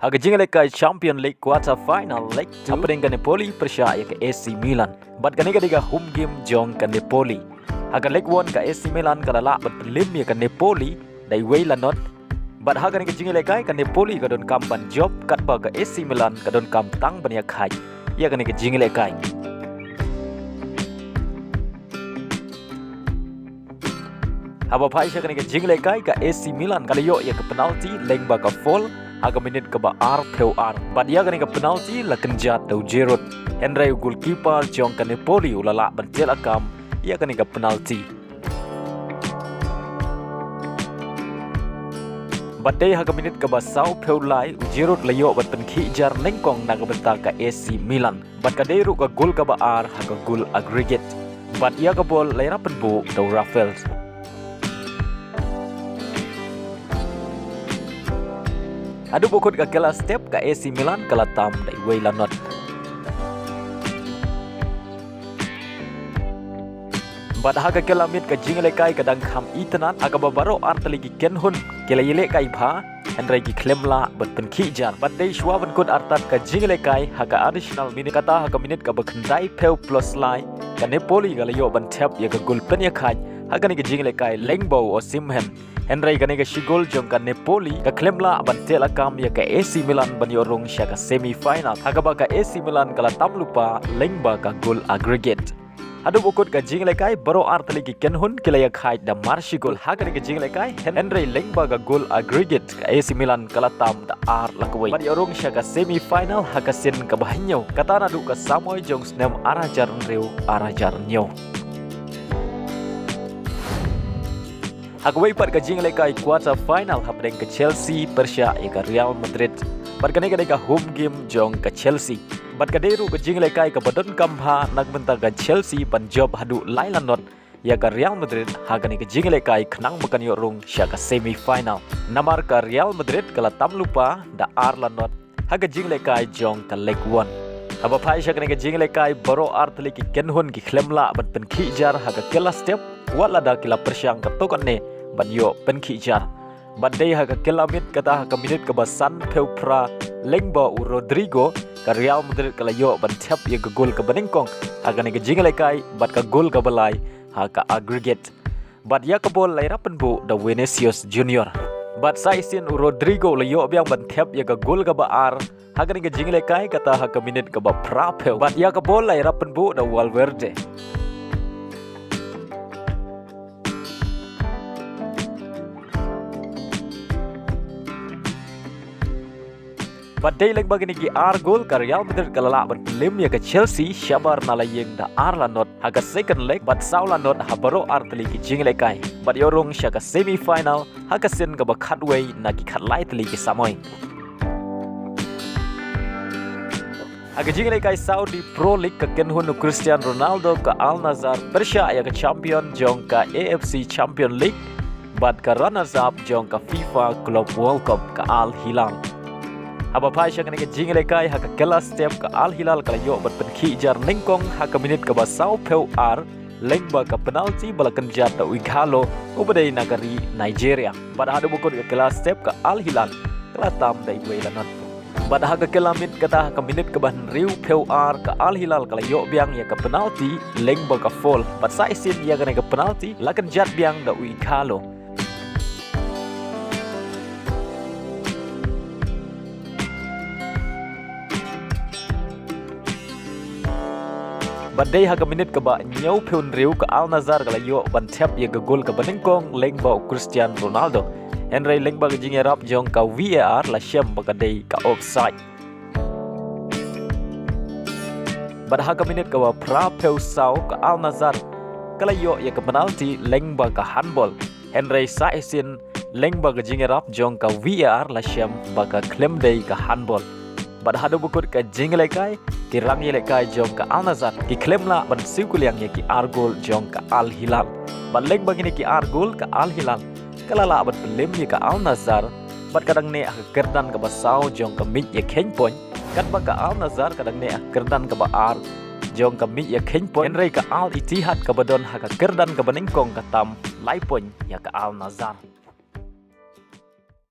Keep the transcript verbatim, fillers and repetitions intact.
Ha ka jingïalehkai Champion League quarter final leg two, hapdeng ka Napoli pyrshah ïa ka A C Milan. Bad kane ka dei ka home game jong ka Napoli. Ha ka leg one ka A C Milan ka la lah ban pynlem ïa ka Napoli da iwei la not. Bad ha kane ka jingïalehkai ka Napoli ka donkam ban jop, katba ka A C Milan ka donkam tang ban ïakhaid ïa kane ka jingïalehkai. Haba phai sha kane ka jingïalehkai ka A C Milan ka la ïoh ïa ka penalty lyngba ka foul ha ka minit kaba arphew ar. Bad ïa kane ka penalty la kynjat da u Giroud. Hynrei u goalkeeper jong ka Napoli u la lah ban teh lakam ïa kane ka penalty. Bad dei ha ka minit kaba sawphew lai u Giroud la ïoh ban pynkhih jar nyngkong na ka bynta ka A C Milan. Bad ka dei ruh ka gol kaba ar ha ka gol aggregate. Bad ïa ka bol la ïarap pynbuh da u Raffels. Haduh ba kut ka kylla step ka A C Milan ka la tam da iwei la not. Bad ha ka kylla miet ka jingïalehkai ka dang kham itynnad, ha kaba baroh artylli ki kynhun ki la ïalehkai bha, hynrei ki khlem lah ban pynkhih jar. Bad dei shuwa ban kut artat ka jingïalehkai ha ka additional minute, kata ha ka minit kaba khyndaiphew plus lai, ka Napoli ka la ïoh ban thep ïa ka gol pynïakhaid ha kane ka jingïalehkai lyngba u Osimhen. Hynrei kane ka shi gol jong ka Napoli ka khlem lah ban teh lakam ïa ka A C Milan ban ïoh rung sha ka semi final, ha kaba ka A C Milan ka la tam lypa lyngba ka gol aggregate. Haduh ba kut ka jingïalehkai baroh artylli ki kynhun ki la ïakhaid da mar shi gol ha kane ka jingïalehkai, hynrei lyngba ka gol aggregate ka A C Milan ka la tam da ar la kawei ban ïoh rung sha ka semi final ha ka sien kaba hynñiew, kata naduh ka samoi jong u snem ar hajar hynriew ar hajar hynñiew. Ha kawei pat ka jingïalehkai quarter final hapdeng ka Chelsea pyrshah ïa ka Real Madrid. Bad kane ka dei ka home game jong ka Chelsea. Bad ka dei ruh ka jingïalehkai kaba donkam bha na ka bynta ka Chelsea ban jop haduh lai la not ïa ka Real Madrid ha kane ka jingïalehkai khnang ba kan ïoh rung sha ka semi final. Namar ka Real Madrid ka la tam lypa da ar la not ha ka jingïalehkai jong ka leg one. Haba phai sha kane ka jingïalehkai baroh artylli ki kynhun ki khlem lah ban pynkhih jar ha ka kylla step, wat lada ki la pyrshang katto katne ban ïoh pynkhih jar. Bad dei ha ka kylla miet, kata ha ka minit kaba sanphew phra lyngba u Rodrygo, ka Real Madrid ka la ïoh ban thep ïa ka gol kaba nyngkong ha kane ka jingïalehkai bad ka gol kaba lai ha ka aggregate. Bad ïa ka bol la ïarap pynbuh da Vinicius Junior. Bad sa shisien u Rodrygo u la ïoh biang ban thep ïa ka gol kaba ar ha kane ka jingïalehkai, kata ha ka minit kaba phraphew. Bad ïa ka bol la ïarap pynbuh da Valverde. Bad dei lyngba kine ki ar gol ka Real Madrid ka la lah ban pynlem ïa ka Chelsea shabar na la ïeng da ar la not ha ka second leg bad saw la not ha baroh artylli ki jingïalehkai, bad ïoh rung sha ka semi final ha ka sien kaba khatwei na ki khatlai tylli ki samoi. Ha ka jingïalehkai Saudi Pro League ka kynhun u Cristiano Ronaldo ka Al Nassr pyrshah ïa ka champion jong ka A F C Champion League bad ka runners up jong ka FIFA Club World Cup ka Al Hilal. Haba phai sha kane ka jingïalehkai ha ka kylla step ka Al Hilal ka la ïoh ban pynkhih jar nyngkong ha ka minit kaba sawphew ar lyngba ka penalty ba la kynjat da u Ighalo uba dei na ka ri Nigeria. Bad haduh ba kut ka kylla step ka Al Hilal ka la tam da iwei la not. Bad ha ka kylla miet, kata ha ka minit kaba hynriewphew ar ka Al Hilal ka la ïoh biang ïa ka penalty lyngba ka foul. Bad sa shisien ïa kane ka penalty la kynjat biang da u Ighalo. Bad dei ha ka minit kaba hynñiewphew hynriew ka Al Nassr ka la ïoh ban thep ïa ka gol kaba nyngkong lyngba u Cristiano Ronaldo. Hynrei lyngba ka jingïarap jong ka V A R la shem ba ka dei ka offside. Bad ha ka minit kaba phraphew saw ka Al Nassr ka la ïoh ïa ka penalty lyngba ka handball. Hynrei sa shisien lyngba ka jingïarap jong ka V A R la shem ba ka khlem dei ka handball. Bad haduh ba kut ka jingïalehkai, ki rangïalehkai jong ka Al Nassr ki khlem lah ban siew kylliang ïa ki ar gol jong ka Al Hilal. Bad lyngba kine ki ar gol ka Al Hilal ka la lah ban pynlem ïa ka Al Nassr bad ka dang neh ha ka kyrdan kaba saw jong ka miej ïakheiñ point, katba ka Al Nassr ka dang neh ha ka kyrdan kaba ar jong ka miej ïakheiñ point, hynrei ka Al Ittihad kaba don ha ka kyrdan kaba nyngkong ka tam lai point ïa ka Al Nassr.